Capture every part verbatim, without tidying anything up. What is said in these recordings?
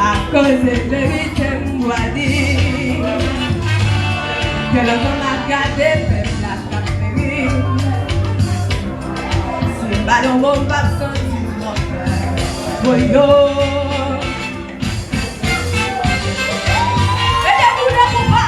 Akoz e verite m dwe di. Gen lontan m ap gade pèp la k ap peri. Si m pa nan mo m p ap santi m anfè. Woyo. Mete kou nan konpa.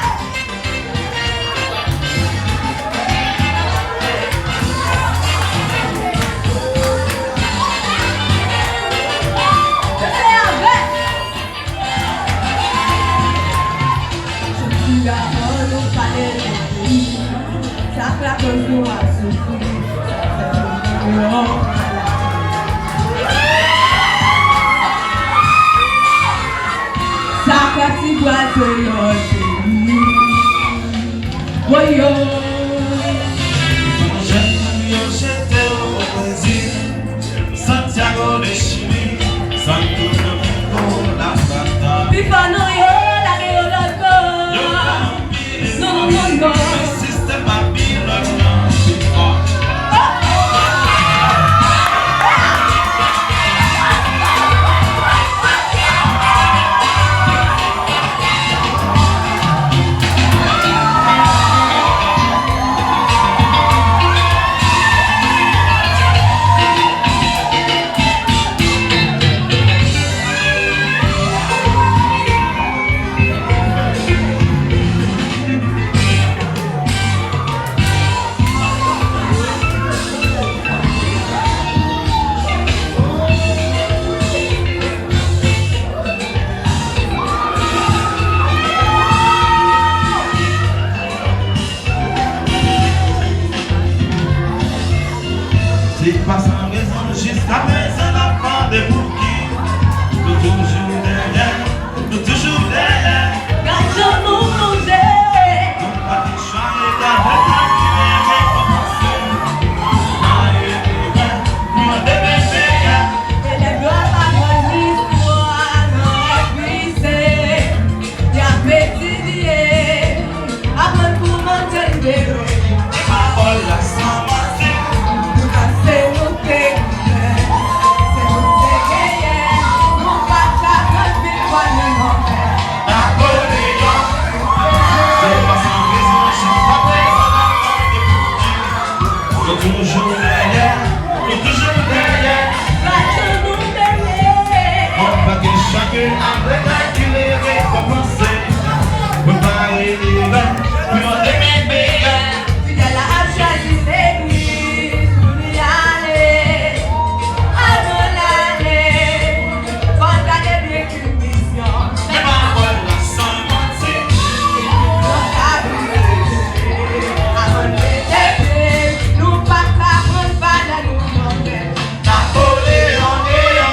Sa k lakoz nou ap soufri, sa k fè nou deyò pa la. Sa k ti bwa deyò se li. Woyo. Yon jèn moun yo jete w o Brezil. Santiago de Chili, Santo Domingo, La Plata. Pi fò nou yo lage yo lòt bò. Yo pa anpile non, non, non, non. Men sistèm Babilòn nan pi fò. Se pa san rezon, jiskaprezan n ap mande pouki. Nou toujou dèyè, nou toujou dèyè. Gad jan nou plonje. Nou pa gen chwa, e gade sa ki leve kòmanse. Mande mèt peyi a. Elèv yo ap aprann istwa nan lise. Y ap etidye, aprann kouman te libere. Pawòl la san manti. Poutan se nou te goumen, se nou te genyen. Nou pa ka pran viktwa nan lanmè. Napoleyon. Se pa san rezon, jiskaprezan n ap mande pouki. Nou toujou dèyè, nou toujou dèyè. Gad jan nou dèyè. Mwen pa gen chwa ke apre kalkile rekonpanse. Prepare teren pou yon demen meyè. Fidèl la ap chwazi legliz pou li ale. Avan l ale, fò l gade byen ki misyon. Men pawòl la san manti. Fò l gade byen, avan l mete pye. Nou pa ka pran valè nou nan men. Napoleyon deyò.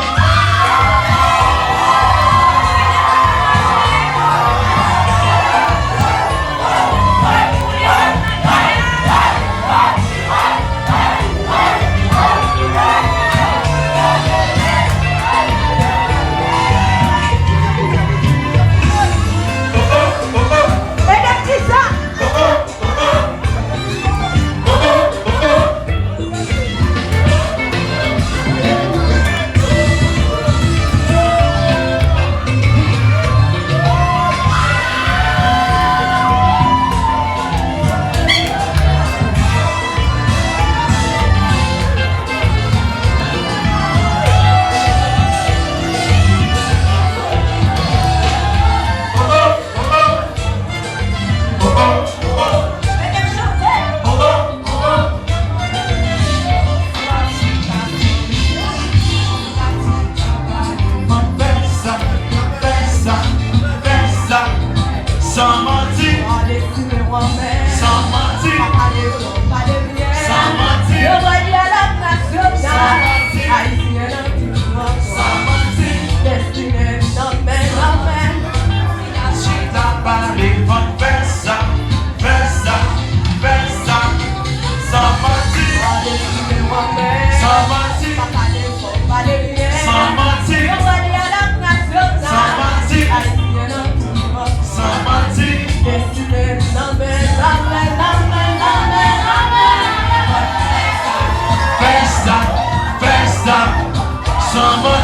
Fè sa, fè sa, fè sa. San manti. San manti. San manti. Yo voye a lòt nasyonal. Ayisyen nan tout mò. San manti. Destine n nan men, nan men. Chita pale, fè sa, fè sa, fè sa. San manti. San manti. San manti. San manti. San manti. Fè sa, fè sa. San manti.